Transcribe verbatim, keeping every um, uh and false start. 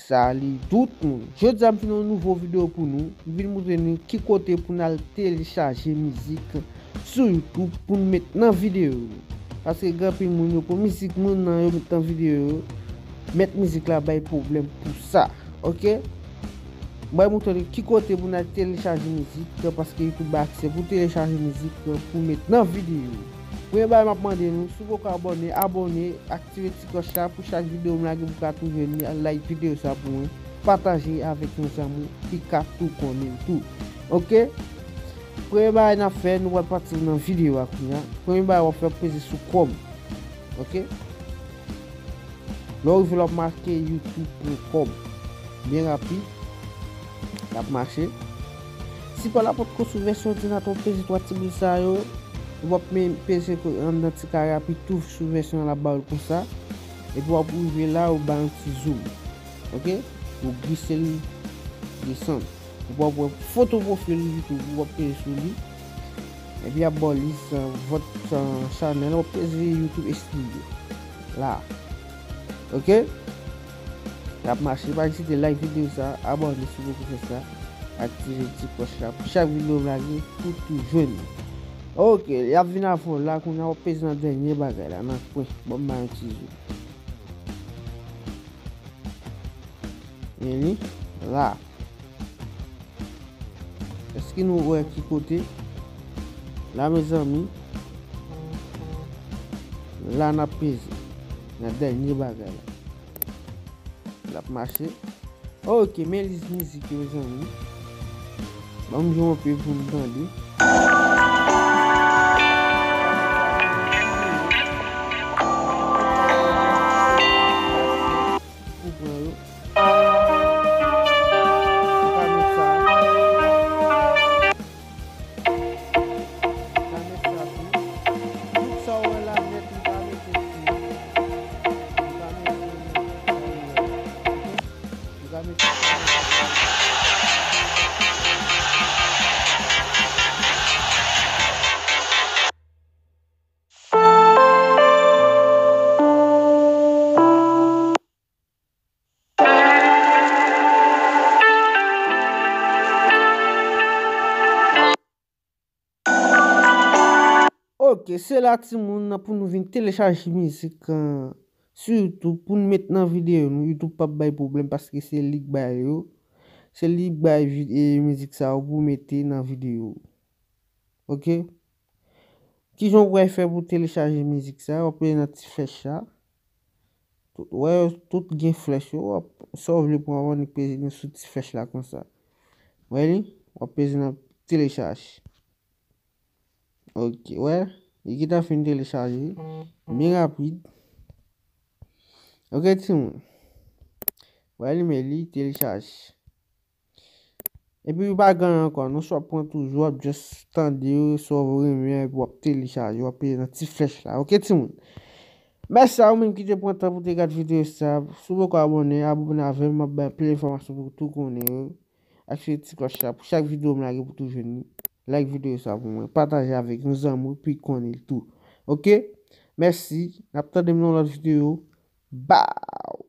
Salut tout moun. Jodi a m vin yon nouvo videyo pou nou. M vin montre nou ki kote pou n al telechaje mizik sou YouTube pou n met nan videyo nou. Paske gen anpil moun yo pran mizik moun nan yo met nan videyo yo. Mèt mizik la bay pwoblèm pou sa. Ok? M pral montre nou ki kote pou n al telechaje mizik paske YouTube ba aksè pou telechaje mizik pou met nan videyo. Premye bagay m ap mande nou, si w poko abòne, abòne, aktive ti klòch la pou chak videyo m lage pou ka tou jwenn li, like videyo sa pou mwen, pataje avèk yon zanmi ki ka tou konnen l tou. Ok? Premye bagay n ap fè, nou pral pati nan videyo a kounye a. Premye bagay w ap fè, peze sou kòm. Ok? Lè w rive la, w ap make youtube pwen kòm. Byen rapid. L ap mache. Si pa la potko sou vèsyon òdinatè, w peze twa ti boul sa yo. W ap men peze ko-, anndan ti kare a, pi tou sou vèsyon an, l ap ba w l konsa. Epi w ap rive la, w ba yon ti zoom. Ok? Ou glise l desann. Ou p ap wè foto pwofil YouTube, ou ap peze sou li. Epi y ap ba w lis, uh, vòt, uh, chanèl, w ap peze YouTube Studio. La. Ok? L ap mache, pa ezite like videyo sa, abòne si w poko fè sa, aktive ti klòch la pou chak videyo m lage pou tou jwenn li. Ok, y ap vin avè w la, kounye a w ap peze nan dènye bagay la, nan kwen. Ban m ba yon ti zoom. Men li la. Èske nou wè ki kote? La, mezanmi. La, n ap peze. Nan dènye bagay la. L ap mache. Ok, men lis mizik yo, mezanmi. Ban m jwe yon pe pou m tande. Ou pran yo. Ou ka met sa. Ou ka met sa tou. Tout sa w wè la nèt, ou ka mete tou. Ou ka mete sa w wè. Ou ka mete sa. Ok, se la timoun nan pou nou vin telechaje mizik, uh, sou YouTube pou n met nan videyo nou. YouTube p ap bay pwoblèm paske se li k bay yo. Se li k bay vi-, e, mizik sa yo pou mete nan videyo. Ok? Kijan w pral fè pou telechaje mizik sa? W ap peze nan ti flèch la. Tout, wè, tout gen flèch yo. W ap, sa w vle pran, w annik peze sou ti flèch la konsa. Wè li? W ap peze nan telechaje. Ok, wè. Li gentan fin telechaje. Byen rapid. Ok, timoun. Wè li, men li telechaje. Epi, pa gen ankò, non, swa pran toujou, w ap just tande yo, swa w renmen, epi w ap telechaje, w ap peze nan ti flèch la. Ok, timoun? Mèsi a ou menm ki te pran tan pou te gade videyo sa. Si w poko abòne, abòne avè m, m ap bay plis enfòmasyon pou tou konnen yo. Aktive ti klòch la pou chak videyo m lage pou tou jwenn li. Like videyo sa pou mwen, pataje avèk yon zanmi w pou l konnen l tou. Ok? Mèsi. N ap tande m nan lòt videyo. Baw!